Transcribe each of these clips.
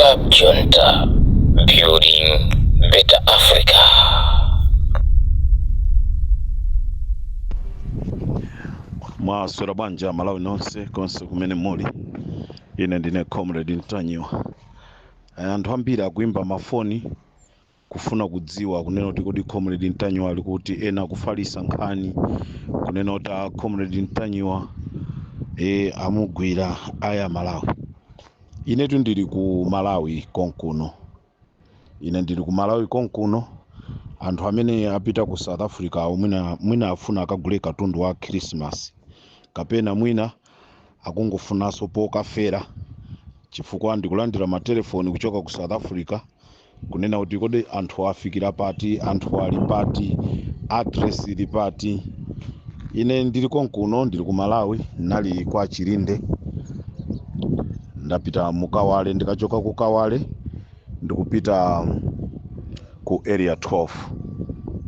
Club Junta, building better Africa. Mwaswera bwanji Amalawi nonse konse kumene muli? Ine ndine Comrade Ntanyiwa. Anthu ambiri akuimba mafoni kufuna kudziwa kunena kuti kodi Comrade Ntanyiwa ali kuti. Ena kufalisa nkhani kunena kuti a Comrade Ntanyiwa amugwira. Aya Malawi, inetu ndili ku Malawi konkuno. Ine ndili ku Malawi konkuno. Anthu amene apita ku South Africa awo mwina afuna akagule katundu wa Christmas, kapena mwina akungofunanso pokafera, chifukwa ndikulandira matelefoni kuchoka ku South Africa kunena kuti kodi anthu afikira pati, anthu ali pati, address ili pati. Ine ndili konkuno, ndili ku Malawi. Nali kwa Chilinde, ndapita mukawale. Ndikachoka ku Kawale ndikupita ku Area 12.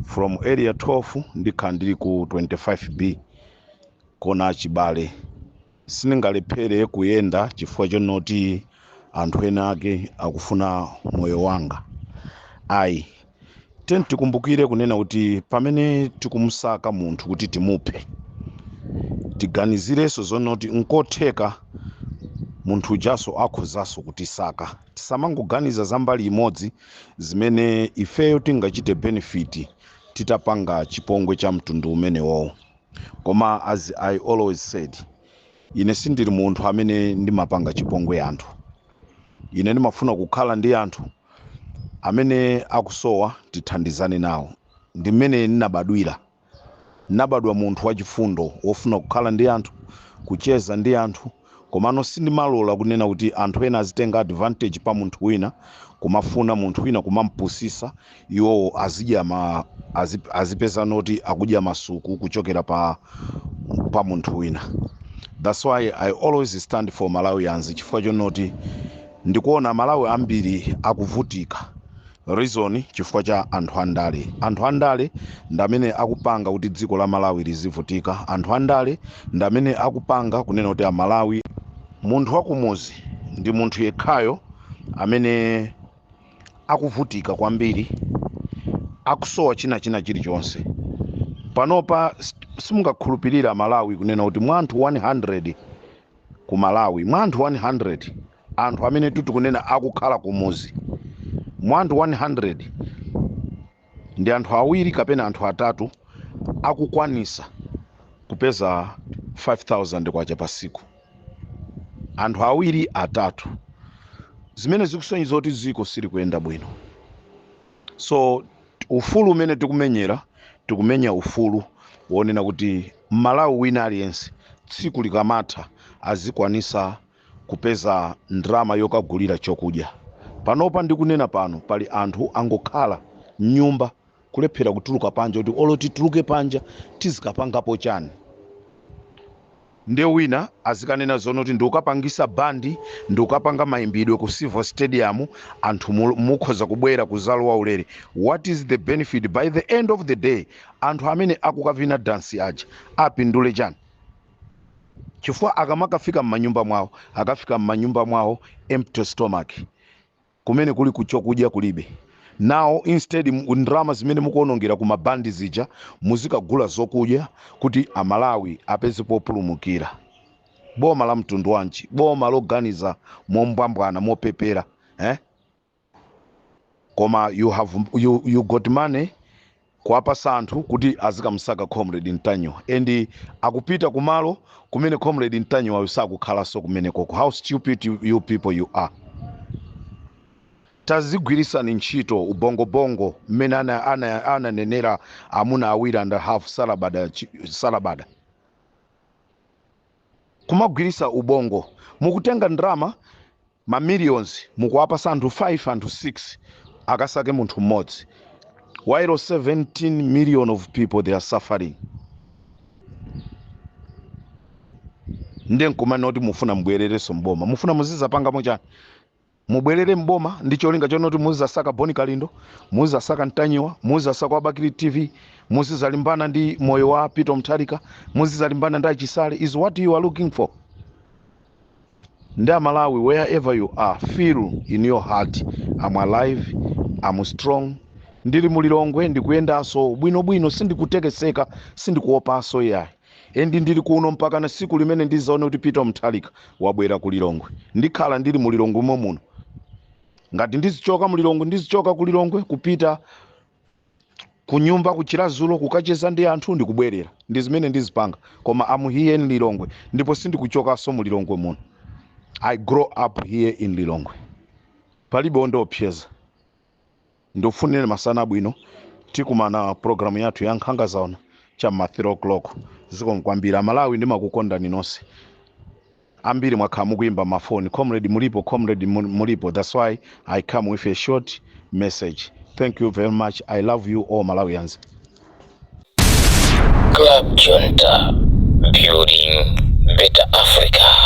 From Area 12 ndikhala ndili ku 25B kona chibale. Sindingalephere kuyenda chifukwa chonoti anthu ena ake akufuna moyo wanga, ayi. Tiyeni tikumbukire kunena kuti pamene tikumusaka munthu kuti timuphe, tiganizirenso zonoti nkotheka munthu ujaso akhozanso kutisaka. Tisamangoganiza za mbali imodzi zimene ifeyo tingachite benefit titapanga chipongwe cha mtundu umenewowo. Koma as I always said, ine sindili munthu amene ndimapanga chipongwe anthu. Ine ndimafuna kukhala ndi anthu amene akusowa, tithandizane nawo. Ndi mmene ndinabadwira. Ndinabadwa munthu wachifundo, wofuna kukhala ndi anthu, kucheza ndi anthu, komano sindimalola kunena kuti anthu ena azitenga advantage pa munthu wina, kumafuna munthu wina kumampusisa, iwowo azidya ma azipeza noti akudya masuku kuchokera pa munthu wina. That's why I always stand for Malawians, chifukwa chonoti ndikuona Malawi ambiri akuvutika. Reason, chifukwa cha anthu andale. Anthu andale ndi amene akupanga kuti dziko la Malawi lizivutika. Anthu andale ndi amene akupanga kunena kuti Amalawi, munthu wakumuzi ndi munthu yekhayo amene akuvutika kwambiri, akusowa china chilichonse. Panopa simungakhulupirira Malawi kunena kuti mwa anthu 100 ku Malawi, mwa anthu 100, anthu amene titikunena akukhala kumuzi, mwa anthu 100 ndi anthu awiri kapena anthu atatu akukwanisa kupeza 5000 kwacha pasiku, anthu awiri, atatu, zimene zikusonyeza kuti dziko silikuyenda bwino. So ufulu umene tikumenyera, tikumenya ufulu wonena kuti Mmalawi wina aliyense tsiku likamatha azikwanisa kupeza ndrama yokagulira chokudya. Panopa ndikunena pano, pali anthu angokhala mnyumba, kulephera kutuluka panja, kuti olo tituluke panja tizikapangapo chani? Ndiye wina azikanena zonoti ndikukapangisa bandi, ndikukapanga mayimbidwe ku Civil Stadium, anthu mukhoza kubwera kuzalowa ulere. What is the benefit? By the end of the day, anthu amene akukavina dansi aja apindule chani? Chifukwa akamakafika m'manyumba mwawo, akafika m'manyumba mwawo empty stomach, kumene kuli kuchokudya kulibe. Now instead ndrama zimene mukuonongera ku mabandi zija muzikagula zokudya kuti Amalawi apeze populumukira. Boma la mtundu wanji? Boma loganiza mombwambwana, mopepera, eh? Koma you got money kuwapasa anthu kuti azikamusaka Comrade Ntanyiwa, and akupita kumalo kumene Comrade Ntanyiwa sakukhalanso kumenekoko. How stupid you people you are! Tazigwirisani ntchito ubongobongo mmene ananenera amuna awiri and a half salabada, salabada kumagwirisa ubongo. Mukutenga ndrama ma millions, mukuwapasa anthu 5, anthu 6 akasake munthu mmodzi, while 17 million of people, they are suffering. Ndiye nkumana kuti mufuna mubwererenso mboma, mufuna muzizapangamo chani? Mubwerere mboma ndi cholinga chonoti muzizasaka Boni Kalindo, muzizasaka Ntanyiwa, muzizasaka Wabakiri TV, muzizalimbana ndi moyo wa Peter Mutharika, muzizalimbana ndi Achisale, is what you are looking for? Ndi Amalawi, wherever you are, feel in your heart I'm alive, I'm strong. Ndili mulilongwe, ndikuyendanso bwinobwino, sindikutekeseka, sindikuopanso iyayi. And ndili kuno mpaka na siku limene ndizaone kuti Peter Mutharika wabwera ku Lilongwe. Ndikhala ndili mulilongwe muno. Ngati ndizichoka mulilongwe, ndizichoka ku Lilongwe kupita kunyumba kuchirazulo kukacheza ndi anthu, ndikubwerera. Ndi zimene ndizipanga, koma am here in Lilongwe ndipo sindikuchokanso mu Lilongwe muno. I grow up here in Lilongwe, palibe ondiopseza. Ndikufunire masana abwino. Tikumana programu yathu ya Nkhanga Zaona cham'ma 3 o'clock. Zikomo kwambiri Amalawi, ndimakukondani nonse. Ambiri mwakhala mukuyimba mafoni, "Comrade mulipo? Comrade mulipo?" That's why I come with a short message. Thank you very much. I love you all, Malawians. Club Junta, building better Africa.